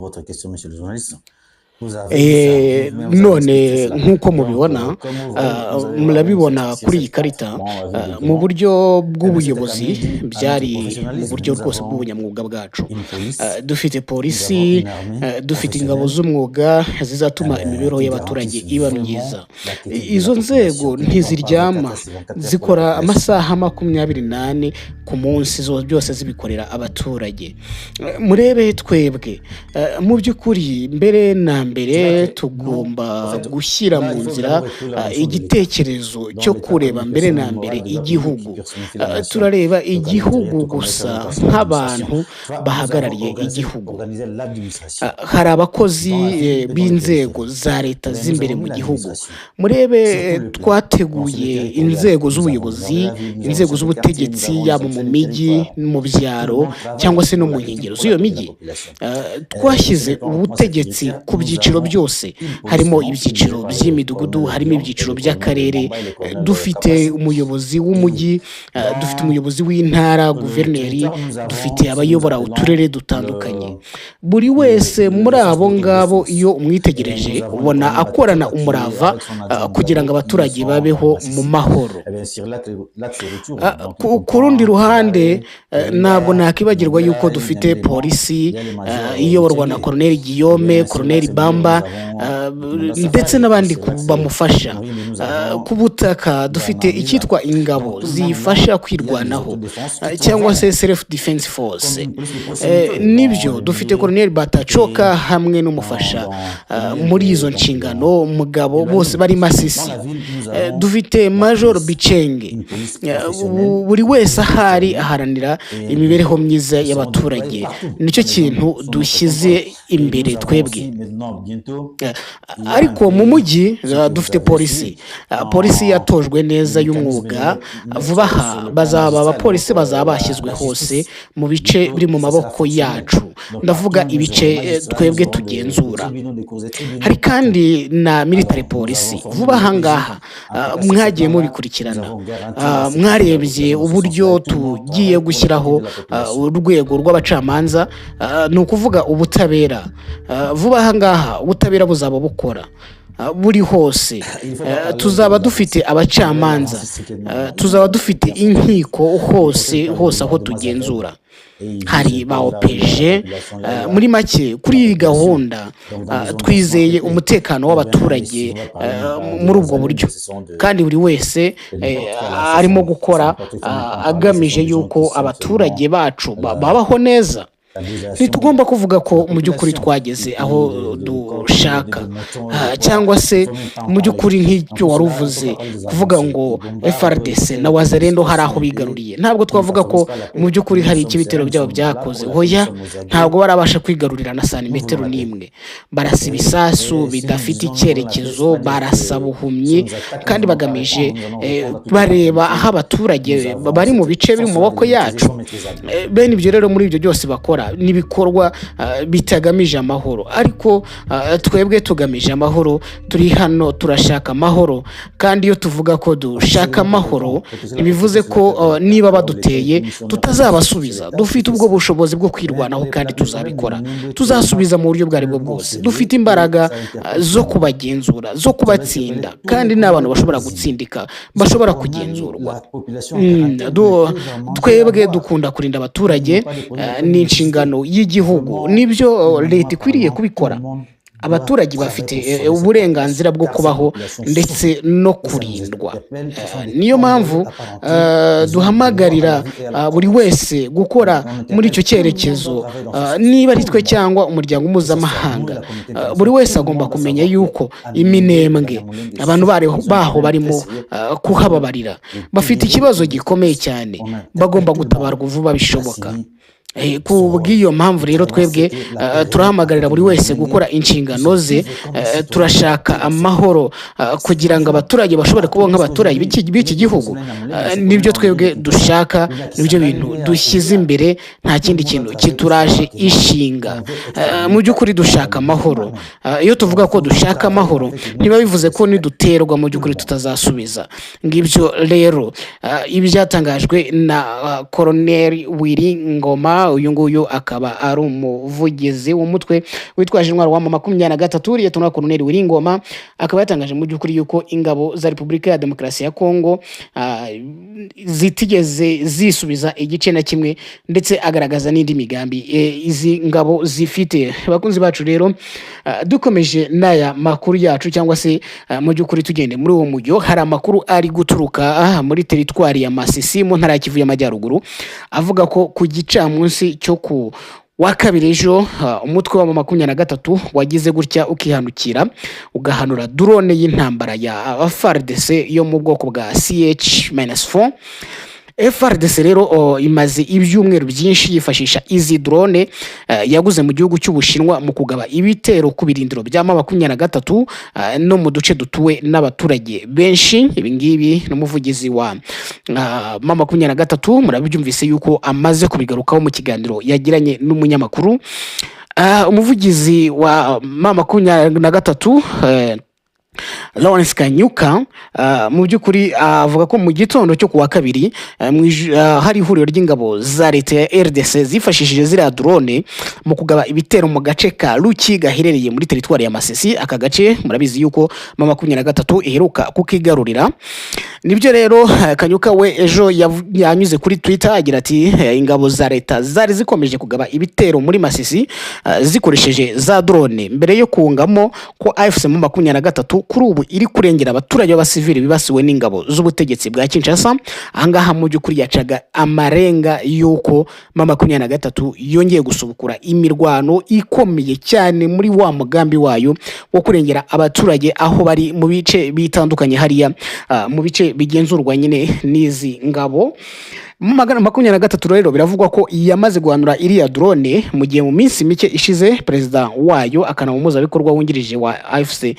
Votre question, monsieur le journaliste. None nk'uko mubibona, murabibona kuri iyi karita, mu buryo bw'ubuyobozi byari mu buryo rwose bw'ubunyamwuga bwacu. Dufite polisi, dufite ingabo z'umwuga zizatuma imibereho y'abaturage iba myiza. Izo nzego ntiziryama, zikora amasaha 24 ku munsi, byose zibikorera abaturage. Murebe twebwe, mu by'ukuri mbere na mbere tugomba gushyira mu nzira igitekerezo cyo kureba mbere na mbere igihugu. Turareba igihugu gusa nk'abantu bahagarariye igihugu. Hari abakozi b'inzego za leta z'imbere mu gihugu. Murebe, twateguye inzego z'ubuyobozi, inzego z'ubutegetsi, yaba mu mijyi, mu byaro cyangwa se no mu nkengero z'iyo mijyi. Twashyize ubutegetsi ku byiciro byose, harimo ibyiciro by'imidugudu, harimo ibyiciro by'akarere. Dufite umuyobozi w'umujyi, dufite umuyobozi w'intara, guverineri, dufite abayobora uturere dutandukanye. Buri wese muri abo ngabo, iyo umwitegereje, ubona akorana umurava kugira ngo abaturage babeho mu mahoro. Ku rundi ruhande, ntabwo nakibagirwa yuko dufite polisi iyoborwa na Koroneli Guillaume, Koroneli Bamba ndetse n'abandi bamufasha. Ku butaka dufite icyitwa ingabo ziyifasha kwirwanaho, cyangwa se self defense force. Nibyo, dufite Koroneli Batacoka hamwe n'umufasha muri izo nshingano, Mugabo, bose bari Masisi. Dufite Major Bicenge. Buri wese ahari aharanira imibereho myiza y'abaturage, nicyo kintu dushyize imbere twebwe. Ariko mu mujyi dufite polisi, polisi yatojwe neza y'umwuga. Vuba aha bazaba abapolisi bazaba bashyizwe hose mu bice biri mu maboko yacu, ndavuga ibice twebwe tugenzura. Hari kandi na military polisi. Vuba aha ngaha mwagiye mubikurikirana, mwarebye uburyo tugiye gushyiraho urwego rw'abacamanza, ni ukuvuga ubutabera. Vuba aha ngaha ubutabera buzaba bukora buri hose. Tuzaba dufite abacamanza, tuzaba dufite inkiko hose hose aho tugenzura, hari ba OPJ. Muri make, kuri iyi gahunda twizeye umutekano w'abaturage muri ubwo buryo, kandi buri wese arimo gukora agamije yuko abaturage bacu babaho neza. Ntitugomba kuvuga ko mu by'ukuri twageze aho dushaka, cyangwa se mu by'ukuri nk'icyo wari uvuze, kuvuga ngo FARDC na Wazalendo hari aho bigaruriye. Ntabwo twavuga ko mu by'ukuri hari icyo ibitero byabo byakoze. Hoya, ntabwo barabasha kwigarurira na santimetero n'imwe. Barasa ibisasu bidafite icyerekezo, barasa buhumyi kandi bagamije bareba aho abaturage bari mu bice biri mu maboko yacu. Bene ibyo rero, muri ibyo byose bakora n'ibikorwa bitagamije amahoro, ariko twebwe tugamije amahoro. Turi hano turashaka amahoro, kandi iyo tuvuga ko dushaka amahoro, ntibivuze ko niba baduteye tutazabasubiza. Dufite ubwo bushobozi bwo kwirwanaho kandi tuzabikora, tuzasubiza mu buryo ubwo aribwo bwose. Dufite imbaraga zo kubagenzura, zo kubatsinda, kandi ni abantu bashobora gutsindika, bashobora kugenzurwa. Twebwe dukunda kurinda abaturage, ni inshingano y'igihugu, nibyo leta ikwiriye kubikora. Abaturage bafite uburenganzira bwo kubaho ndetse no kurindwa. Niyo mpamvu duhamagarira buri wese gukora muri icyo cyerekezo, niba ari twe cyangwa umuryango mpuzamahanga. Buri wese agomba kumenya yuko Iminembwe abantu baho barimo kuhababarira, bafite ikibazo gikomeye cyane, bagomba gutabarwa vuba bishoboka. Ku bw'iyo mpamvu rero, twebwe turahamagarira buri wese gukora inshingano ze. Turashaka amahoro kugira ngo abaturage bashobore kubaho nk'abaturage b'iki gihugu. Nibyo twebwe dushaka, nibyo bintu dushyize imbere, nta kindi kintu kituraje ishinga. Mu by'ukuri dushaka amahoro. Iyo tuvuga ko dushaka amahoro, ntibiba bivuze ko niduterwa mu by'ukuri tutazasubiza. Ngibyo rero ibi byatangajwe na Koroneri Willy Ngoma. Wiringoma. Uyu nguyu akaba ari umuvugizi w'umutwe witwaje intwaro wa 23, Liyetona Koloneli Willy Ngoma, akaba yatangaje mu by'ukuri yuko ingabo za Repubulika ya Demokarasi ya Kongo zitigeze zisubiza igice na kimwe, ndetse agaragaza n'indi migambi izi ngabo zifite. Abakunzi bacu rero, dukomeje n'aya makuru yacu, cyangwa se mu by'ukuri tugende muri uwo mujyo, hari amakuru ari guturuka muri teritwari ya Masisi mu ntara ya Kivu y'Amajyaruguru, avuga ko ku gicamunsi cyo ku wa kabiri ejo, umutwe wa 23 wagize gutya ukihanukira ugahanura drone y'intambara ya FARDC yo mu bwoko bwa CH-4. FARDC rero imaze ibyumweru byinshi yifashisha izi drone yaguze mu gihugu cy'Ubushinwa mu kugaba ibitero ku birindiro bya 23 no mu duce dutuwe n'abaturage benshi. Ibi ngibi n'umuvugizi wa 23 murabyumvise yuko amaze kubigarukaho mu kiganiro yagiranye n'umunyamakuru. Umuvugizi wa 23, Lawrence Kanyuka, mu by'ukuri avuga ko mu gitondo cyo kuwa kabiri hari ihuriro ry'ingabo za leta ya RDC zifashishije ziriya drone mu kugaba ibitero mu gace ka Ruki gaherereye muri teritwari ya Masisi. Aka gace murabizi yuko 23 iheruka kukigarurira. Nibyo rero, Kanyuka we ejo yanyuze kuri Twitter agira ati: "Ingabo za leta zari zikomeje kugaba ibitero muri Masisi zikoresheje za drone, mbere yo kungamo ko AFC 23 kuri ubu iri kurengera abaturage b'abasivili bibasiwe n'ingabo z'ubutegetsi bwa Kinshasa." Ahangaha mu by'ukuri yacaga amarenga y'uko 23 yongeye gusubukura imirwano ikomeye cyane muri wa mugambi wayo wo kurengera abaturage aho bari mu bice bitandukanye hariya, mu bice bigenzurwa nyine n'izi ngabo. Mu 23 rero biravugwa ko yamaze guhanura iriya drone, mu gihe mu minsi mike ishize perezida wayo akanaba umuhuzabikorwa wungirije wa AFC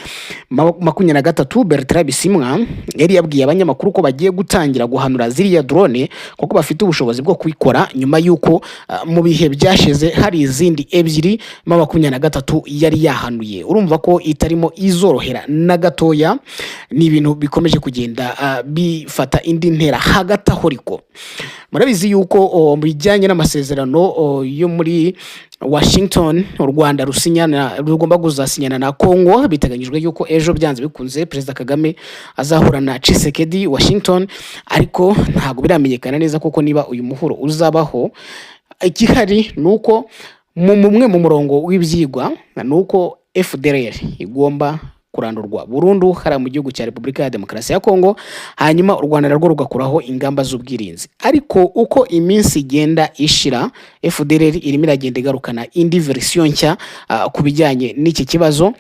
23, Bertrand Bisimwa, yari yabwiye abanyamakuru ko bagiye gutangira guhanura ziriya drone kuko bafite ubushobozi bwo kubikora, nyuma y'uko mu bihe byashize hari izindi ebyiri 23 yari yahanuye. Urumva ko itarimo izorohera na gatoya. Ni ibintu bikomeje kugenda bifata indi ntera. Hagati aho ariko murabizi yuko mu bijyanye n'amasezerano yo muri Washington u Rwanda rusinyana, rugomba kuzasinyana na Congo, biteganyijwe yuko ejo byanze bikunze Perezida Kagame azahura na Tshisekedi Washington, ariko ntabwo biramenyekana neza kuko niba uyu muhuro uzabaho. Igihari ni uko mu mumwe mu murongo w'ibyigwa ni uko FDLR igomba kurandurwa burundu hariya mu gihugu cya Repubulika ya Demokarasi ya Kongo, hanyuma u Rwanda narwo rugakuraho ingamba z'ubwirinzi. Ariko uko iminsi igenda ishira, FDLR irimo iragenda igarukana indi verisiyo nshya ku bijyanye n'iki kibazo,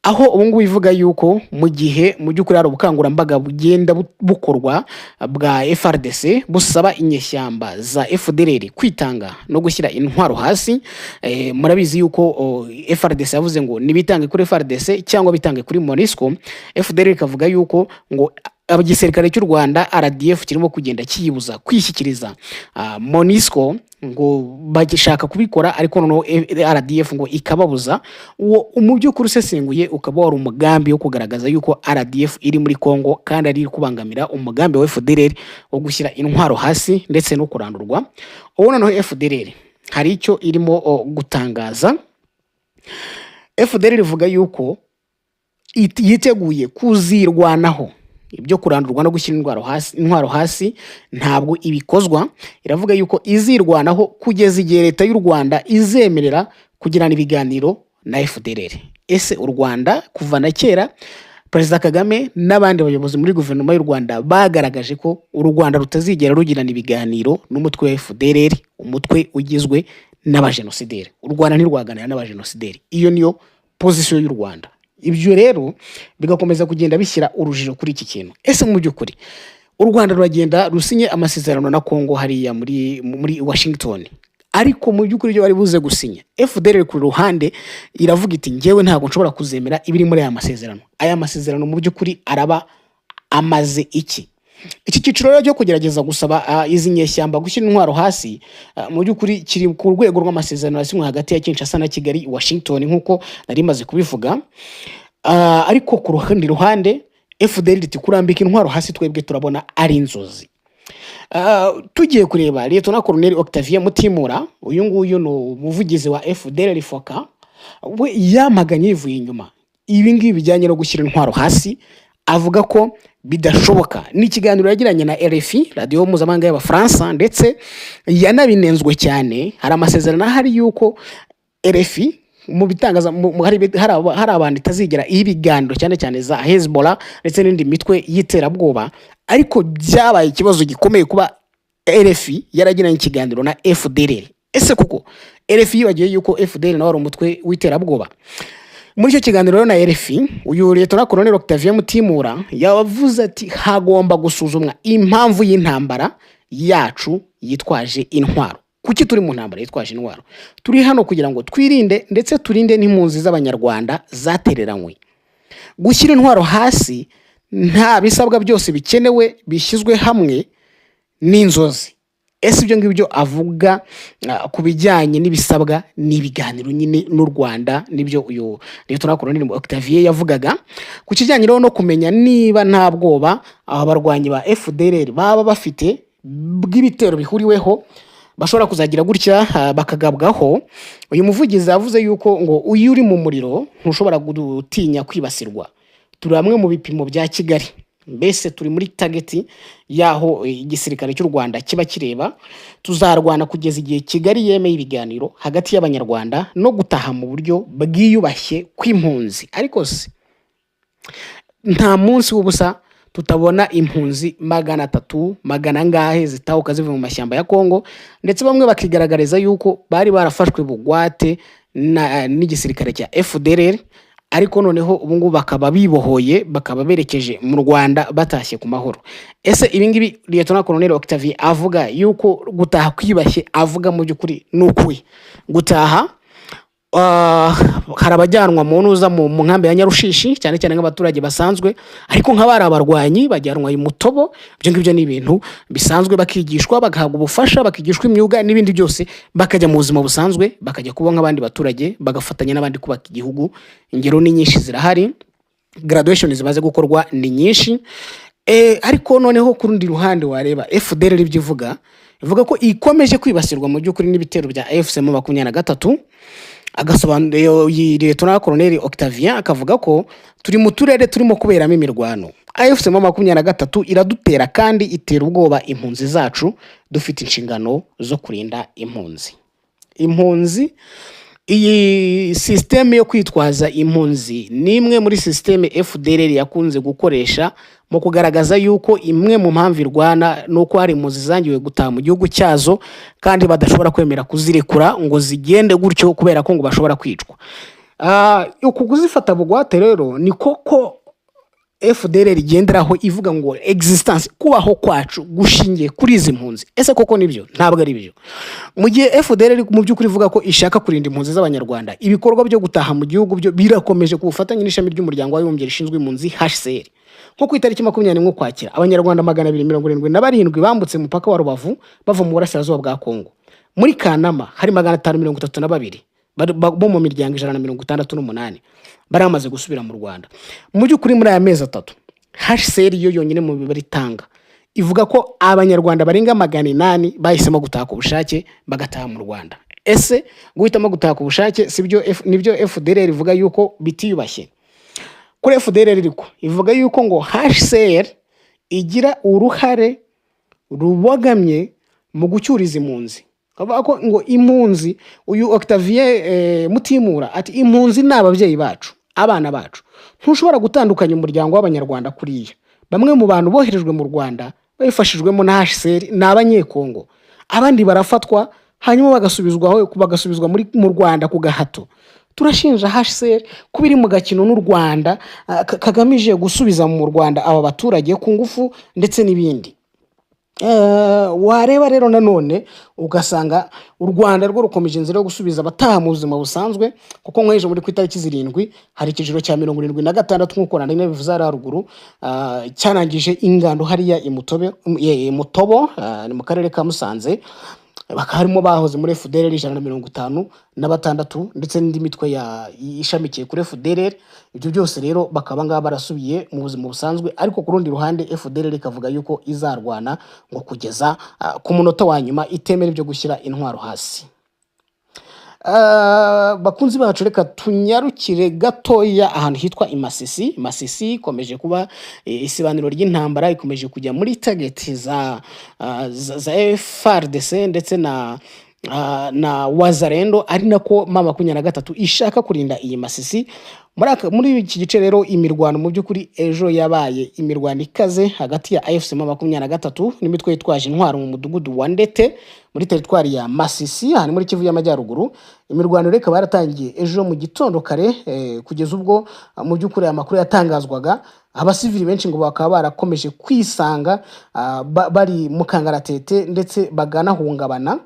aho ubu ngubu ivuga yuko mu gihe mu by'ukuri hari ubukangurambaga bugenda bukorwa bwa FARDC busaba inyeshyamba za FDLR kwitanga no gushyira intwaro hasi. Murabizi yuko FARDC yavuze ngo nibitange kuri FARDC cyangwa bitange kuri MONUSCO. FDLR ikavuga yuko ngo igisirikare cy'u Rwanda RDF kirimo kugenda kiyibuza kwishyikiriza MONUSCO, ngo bagishaka kubikora ariko noneho RDF ngo ikababuza. Uwo mu by'ukuri usesenguye ukaba wari umugambi wo kugaragaza yuko RDF iri muri Congo kandi ari kubangamira umugambi wa FDLR wo gushyira intwaro hasi ndetse no kurandurwa. Ubu noneho FDLR hari icyo irimo gutangaza. FDLR ivuga yuko yiteguye kuzirwanaho. Ibyo kurandurwa no gushyira intwaro hasi ntabwo ibikozwa. Iravuga yuko izirwanaho kugeza igihe leta y'u Rwanda izemerera kugirana ibiganiro na FDLR. Ese u Rwanda kuva na kera, Perezida Kagame n'abandi bayobozi muri guverinoma y'u Rwanda bagaragaje ko u Rwanda rutazigera rugirana ibiganiro n'umutwe wa FDLR, umutwe ugizwe n'abajenosideri. U Rwanda ntirwaganira n'abajenosideri, iyo niyo position y'u Rwanda. Ibyo rero bigakomeza kugenda bishyira urujijo kuri iki kintu. Ese mu by'ukuri u Rwanda ruragenda rusinye amasezerano na Congo hariya muri Washington, ariko mu by'ukuri ibyo bari buze gusinya, FDLR ku ruhande iravuga iti: "Njyewe ntabwo nshobora kuzemera ibiri muri aya masezerano." Aya masezerano mu by'ukuri araba amaze iki? Iki cyiciro rero cyo kugerageza gusaba izi nyeshyamba gushyira intwaro hasi, mu by'ukuri kiri ku rwego rw'amasezerano yasinywe hagati ya Kinshasa na Kigali, Washington, nk'uko nari maze kubivuga. Ariko ku rundi ruhande FDLR iti: "Kurambika intwaro hasi twebwe turabona ari inzozi." Tugiye kureba Liyetona Koloneli Octavien Mutimura, uyu nguyu ni umuvugizi wa FDLR FOCA, we yamaganye yivuye inyuma ibi ngibi bijyanye no gushyira intwaro hasi, avuga ko bidashoboka. Ni ikiganiro yagiranye na RFI, radiyo mpuzamahanga y'Abafaransa, ndetse yanabinenzwe cyane. Hari amasezerano ahari y'uko RFI mu bitangaza hari abantu itazigera iha ibiganiro, cyane cyane za Hezbollah ndetse n'indi mitwe y'iterabwoba. Ariko byabaye ikibazo gikomeye kuba RFI yaragiranye ikiganiro na FDLR. Ese kuko RFI yibagiwe yuko FDLR nawe ari umutwe w'iterabwoba? Muri icyo kiganiro rero na RFI, uyu Liyetona Koloneli Octavien Mutimura yavuze ati: "Hagomba gusuzumwa impamvu y'intambara yacu yitwaje intwaro. Kuki turi mu ntambara yitwaje intwaro? Turi hano kugira ngo twirinde ndetse turinde n'impunzi z'Abanyarwanda zatereranywe. Gushyira intwaro hasi nta bisabwa byose bikenewe bishyizwe hamwe n'inzozi." Ese ibyo ngibyo avuga ku bijyanye n'ibisabwa n'ibiganiro nyine n'u Rwanda, nibyo uyu Liyetona Koloneli Octavien yavugaga ku kijyanye rero no kumenya niba nta bwoba aba barwanyi ba FDLR baba bafite bw'ibitero bihuriweho bashobora kuzagira gutya bakagabwaho? Uyu muvugizi yavuze yuko ngo uyu uri mu muriro ntushobora gutinya kwibasirwa. Turi hamwe mu bipimo bya Kigali, mbese turi muri target y'aho igisirikare cy'u Rwanda kiba kireba. Tuzarwana kugeza igihe Kigali yemeye ibiganiro hagati y'Abanyarwanda no gutaha mu buryo bwiyubashye kw'impunzi. Ariko se nta munsi w'ubusa tutabona impunzi 300 magana angahe zitahuka ziva mu mashyamba ya Kongo, ndetse bamwe bakigaragariza yuko bari barafashwe bugwate n'igisirikare cya FDLR, ariko noneho ubu ngubu bakaba bibohoye, bakaba berekeje mu Rwanda, batashye ku mahoro? Ese ibi ngibi Liyetona Koloneli Octavien avuga yuko gutaha kwiyubashye avuga mu by'ukuri ni ukuri gutaha? Hari abajyanwa mu ntuza mu nkambi ya Nyarushishi, cyane cyane nk'abaturage basanzwe, ariko nk'abari abarwanyi bajyanwa i Mutobo. Ibyo ngibyo ni ibintu bisanzwe, bakigishwa, bagahabwa ubufasha, bakigishwa imyuga n'ibindi byose, bakajya mu buzima busanzwe, bakajya kuba nk'abandi baturage, bagafatanya n'abandi kubaka igihugu. Ingero ni nyinshi zirahari, graduation zimaze gukorwa ni nyinshi. Ariko noneho ku rundi ruhande wareba FDLR ibyo ivuga, ivuga ko ikomeje kwibasirwa mu by'ukuri n'ibitero bya AFC M23. Agasobanura iyi Liyetona Koloneli Octavien akavuga ko turi mu turere turimo kuberamo imirwano, AFC M23 iradutera kandi itera ubwoba impunzi zacu. Dufite inshingano zo kurinda impunzi. Impunzi, iyi sisiteme yo kwitwaza impunzi ni imwe muri sisiteme FDLR yakunze gukoresha mu kugaragaza yuko imwe mu mpamvu irwana ni uko hari impunzi zangiwe gutaha mu gihugu cyazo kandi badashobora kwemera kuzirekura ngo zigende gutyo kubera ko ngo bashobora kwicwa. Uku kuzifata bugwate rero ni koko FDLR igenderaho ivuga ngo existence, kubaho kwacu gushingiye kuri izi mpunzi. Ese koko nibyo? Ntabwo ari byo. Mu gihe FDLR mu by'ukuri ivuga ko ishaka kurinda impunzi z'Abanyarwanda, ibikorwa byo gutaha mu gihugu byo birakomeje ku bufatanye n'ishami ry'Umuryango w'Abibumbye rishinzwe impunzi, HCR. Nko ku itariki 21 Ukwakira, Abanyarwanda 277 bambutse umupaka wa Rubavu bava mu burasirazuba bwa Kongo. Muri Kanama hari 532 bo mu miryango 168 bari bamaze gusubira mu Rwanda. Mu by'ukuri muri aya mezi 3, HCR yo yonyine mu mibare itanga ivuga ko Abanyarwanda barenga 800 bahisemo gutaha ku bushake, bagataha mu Rwanda. Ese guhitamo gutaha ku bushake sibyo nibyo FDLR ivuga yuko bitiyubashye? Kuri FDLR ariko ivuga yuko ngo HCR igira uruhare rubogamye mu gucyuriza impunzi. Kavuga ko ngo impunzi, uyu Octavien Mutimura ati: "Impunzi ni ababyeyi bacu, abana bacu. Ntushobora gutandukanya umuryango w'Abanyarwanda kuriya. Bamwe mu bantu boherejwe mu Rwanda babifashijwemo na HCR ni Abanyekongo, abandi barafatwa hanyuma bagasubizwa mu Rwanda ku gahato. Turashinja HCR kuba iri mu gakino n'u Rwanda kagamije gusubiza mu Rwanda aba baturage ku ngufu ndetse n'ibindi." Wareba rero nanone ugasanga u Rwanda rwo rukomeje inzira yo gusubiza abataha mu buzima busanzwe, kuko nk'ejo muri ku itariki 7 hari icyiciro cya 76, nk'uko nari nabivuze hariya haruguru, cyarangije ingando hariya i Mutobe, i Mutobo, ni mu karere ka Musanze. Bakaba harimo bahoze muri FDLR 156 ndetse n'indi mitwe ishamikiye kuri FDLR. Ibyo byose rero bakaba ngaba barasubiye mu buzima busanzwe, ariko ku rundi ruhande FDLR ikavuga yuko izarwana ngo kugeza ku munota wa nyuma, itemera ibyo gushyira intwaro hasi. Bakunzi bacu, reka tunyarukire gatoya ahantu hitwa i Masisi. Masisi ikomeje kuba isibaniro ry'intambara, ikomeje kujya muri target za FARDC ndetse na Wazalendo, ari nako M23 ishaka kurinda iyi Masisi. Muri iki gice rero, imirwano mu by'ukuri ejo yabaye imirwano ikaze hagati ya AFC M23 n'imitwe yitwaje intwaro mu mudugudu wa Ndete muri teritwari ya Masisi, ahantu muri Kivu y'Amajyaruguru. Imirwano rero ikaba yaratangiye ejo mu gitondo kare, kugeza ubwo mu by'ukuri aya makuru yatangazwaga, abasivili benshi ngo bakaba barakomeje kwisanga bari mu kangaratete ndetse baganahungabana.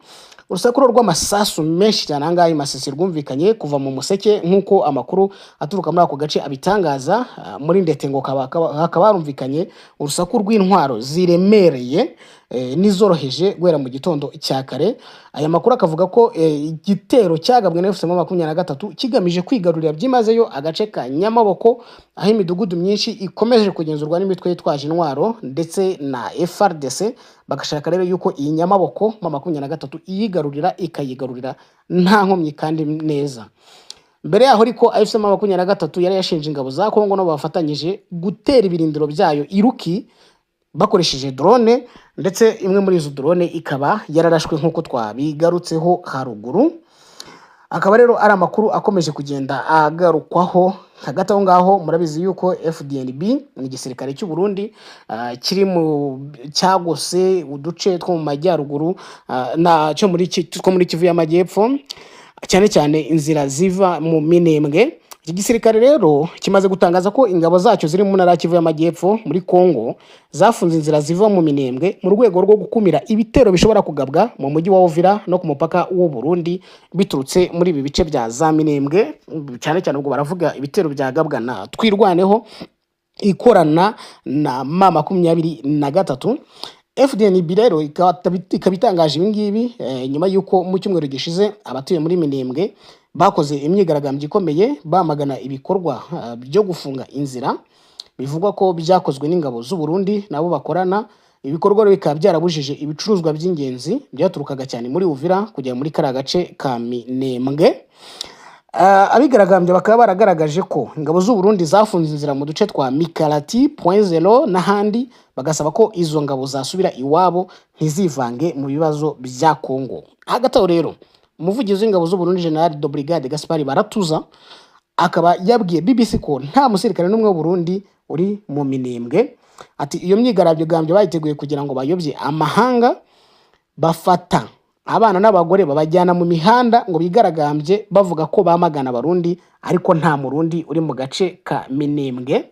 Urusaku rw'amasasu menshi cyane ahangaha i Masisi rwumvikanye kuva mu museke, nk'uko amakuru aturuka muri ako gace abitangaza. Muri Ndete ngo hakaba harumvikanye urusaku rw'intwaro ziremereye n'izoroheje guhera mu gitondo cya kare. Aya makuru akavuga ko igitero cyagabwe na AFC M23 kigamije kwigarurira byimazeyo agace ka Nyamaboko, aho imidugudu myinshi ikomeje kugenzurwa n'imitwe yitwaje intwaro ndetse na FARDC. Bagashaka rero yuko iyi Nyamaboko M23 iyigarurira, ikayigarurira nta nkomyi kandi neza. Mbere yaho ariko, AFC M23 yari yashinje ingabo za Kongo nabo bafatanyije gutera ibirindiro byayo i Ruki bakoresheje drone, ndetse imwe muri izo drone ikaba yararashwe nk'uko twabigarutseho haruguru. Akaba rero ari amakuru akomeje kugenda agarukwaho. Hagati aho ngaho, murabizi yuko FDNB ni igisirikare cy'u Burundi kiri mu cyagose uduce two mu majyaruguru na cyo muri two muri Kivu y'Amajyepfo, cyane cyane inzira ziva mu Minembwe. Iki gisirikare rero kimaze gutangaza ko ingabo zacyo ziri mu ntara ya Kivu y'Amajyepfo muri Congo zafunze inzira ziva mu Minembwe mu rwego rwo gukumira ibitero bishobora kugabwa mu mujyi wa Uvira no ku mupaka w'u Burundi biturutse muri ibi bice bya za Minembwe. Cyane cyane ubwo baravuga ibitero byagabwa na Twirwaneho ikorana na M23. FDNB rero ikaba itangaje ibi ngibi nyuma y'uko mu cyumweru gishize abatuye muri Minembwe bakoze imyigaragambyo ikomeye bamagana ibikorwa byo gufunga inzira bivugwa ko byakozwe n'ingabo z'u Burundi nabo bakorana. Ibikorwa rero bikaba byarabujije ibicuruzwa by'ingenzi byaturukaga cyane muri Uvira kujya muri kariya gace ka Minembwe. Abigaragambya bakaba baragaragaje ko ingabo z'u Burundi zafunze inzira mu duce twa Mikarati, Point Zero n'ahandi, bagasaba ko izo ngabo zasubira iwabo ntizivange mu bibazo bya Congo. Hagati aho rero, umuvugizi w'ingabo z'u Burundi, General de Brigade Gaspard Baratuza, akaba yabwiye BBC ko nta musirikare n'umwe w'u Burundi uri mu Minembwe. Ati iyo myigaragambyo bayiteguye kugira ngo bayobye amahanga, bafata abana n'abagore babajyana mu mihanda ngo bigaragambye bavuga ko bamagana Abarundi, ariko nta Murundi uri mu gace ka Minembwe.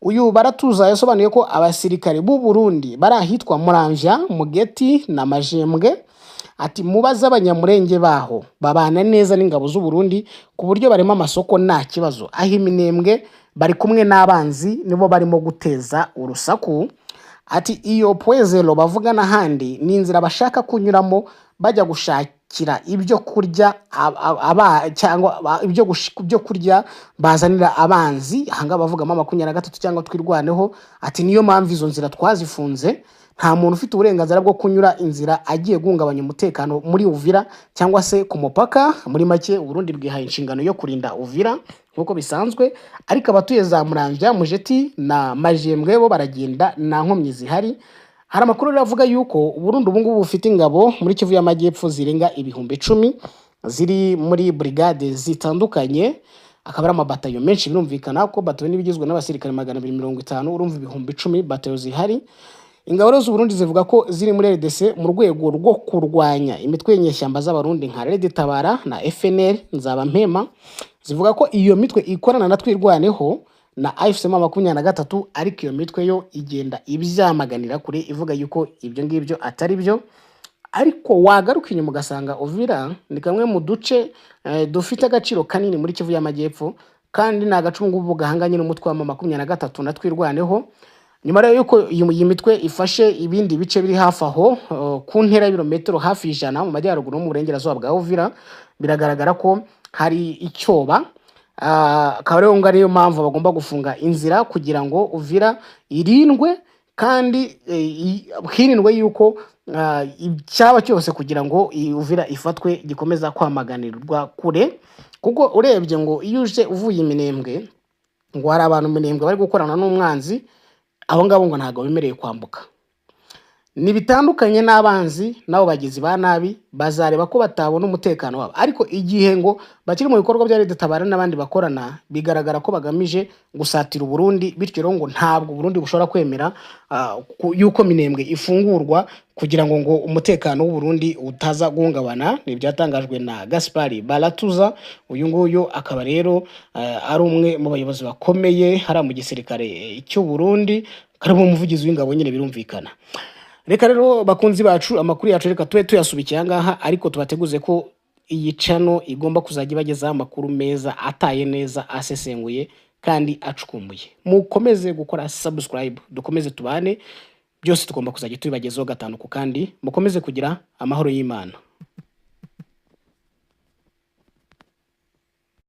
Uyu Baratuza yasobanuye ko abasirikare b'u Burundi bari ahitwa Muramvya, Mugeti na Majembwe. Ati mubaze Abanyamurenge baho, babana neza n'ingabo z'u Burundi ku buryo barema amasoko nta kibazo. Aho i Minembwe bari kumwe n'abanzi, nibo barimo guteza urusaku. Ati iyo Point Zero bavuga n'ahandi ni inzira bashaka kunyuramo bajya gushakira ibyo kurya cyangwa ibyo kurya bazanira abanzi. Ahangaha bavugamo 23 cyangwa Twirwaneho. Ati niyo mpamvu izo nzira twazifunze, nta muntu ufite uburenganzira bwo kunyura inzira agiye guhungabanya umutekano muri Uvira cyangwa se ku mupaka. Muri make, Uburundi bwihaye inshingano yo kurinda Uvira nk'uko bisanzwe, ariko abatuye za Muramvya, Mujeti na Majembwe bo baragenda nta nkomyi zihari. Hari amakuru rero avuga yuko Uburundi ubu ngubu bufite ingabo muri Kivu y'Amajyepfo zirenga 10,000 ziri muri brigade zitandukanye, akaba ari amabatayo menshi. Birumvikana ko batayo niba igizwe n'abasirikare 250, urumva 10,000 batayo zihari. Ingabo rero z'u Burundi zivuga ko ziri muri RDC mu rwego rwo kurwanya imitwe y'inyeshyamba z'Abarundi nka Red Tabara na FNL Nzabampema. Zivuga ko iyo mitwe ikorana na Twirwaneho na AFC M23, ariko iyo mitwe yo igenda ibyamaganira kure, ivuga yuko ibyo ngibyo atari byo. Ariko wagaruka inyuma ugasanga Uvira ni kamwe mu duce dufite agaciro kanini muri Kivu y'Amajyepfo, kandi ni agace ubu ngubu gahanganye n'umutwe wa M23 na Twirwaneho. Nyuma rero yuko iyi mitwe ifashe ibindi bice biri hafi aho, ku ntera y'ibirometero hafi 100 mu majyaruguru no mu burengerazuba bwa Uvira, biragaragara ko hari icyoba. Akaba rero ngo ariyo mpamvu bagomba gufunga inzira kugira ngo Uvira irindwe kandi hirindwe yuko icyaba cyose kugira ngo iyi Uvira ifatwe gikomeza kwamaganirwa kure. Kuko urebye ngo iyo uje uvuye Iminembwe, ngo hari abantu Minembwe bari gukorana n'umwanzi, abo ngabo ngo ntabwo bemerewe kwambuka. Ni bitandukanye n'abanzi n'abo bagizi ba nabi bazareba ko batabona umutekano wabo, ariko igihe ngo bakiri mu bikorwa bya Tabara n'abandi bakorana, bigaragara ko bagamije gusatira Uburundi. Bityo rero ngo ntabwo Uburundi bushobora kwemera yuko Minembwe ifungurwa kugira ngo umutekano w'Uburundi utaza guhungabana. Ni ibyatangajwe na Gaspari Baratuza. Uyu nguyu akaba rero ari umwe mu bayobozi bakomeye hariya mu gisirikare cy'u Burundi, akaba ari umuvugizi w'ingabo nyine, birumvikana. Reka rero, bakunzi bacu, amakuru yacu reka tube tuyasubikiye aha ngaha, ariko tubateguze ko iyi channel igomba kuzajya ibagezaho amakuru meza, ataye neza, asesenguye kandi acukumbuye. Mukomeze gukora subscribe, dukomeze tubane, byose tugomba kuzajya tubibagezaho gatanu ku kandi. Mukomeze kugira amahoro y'Imana.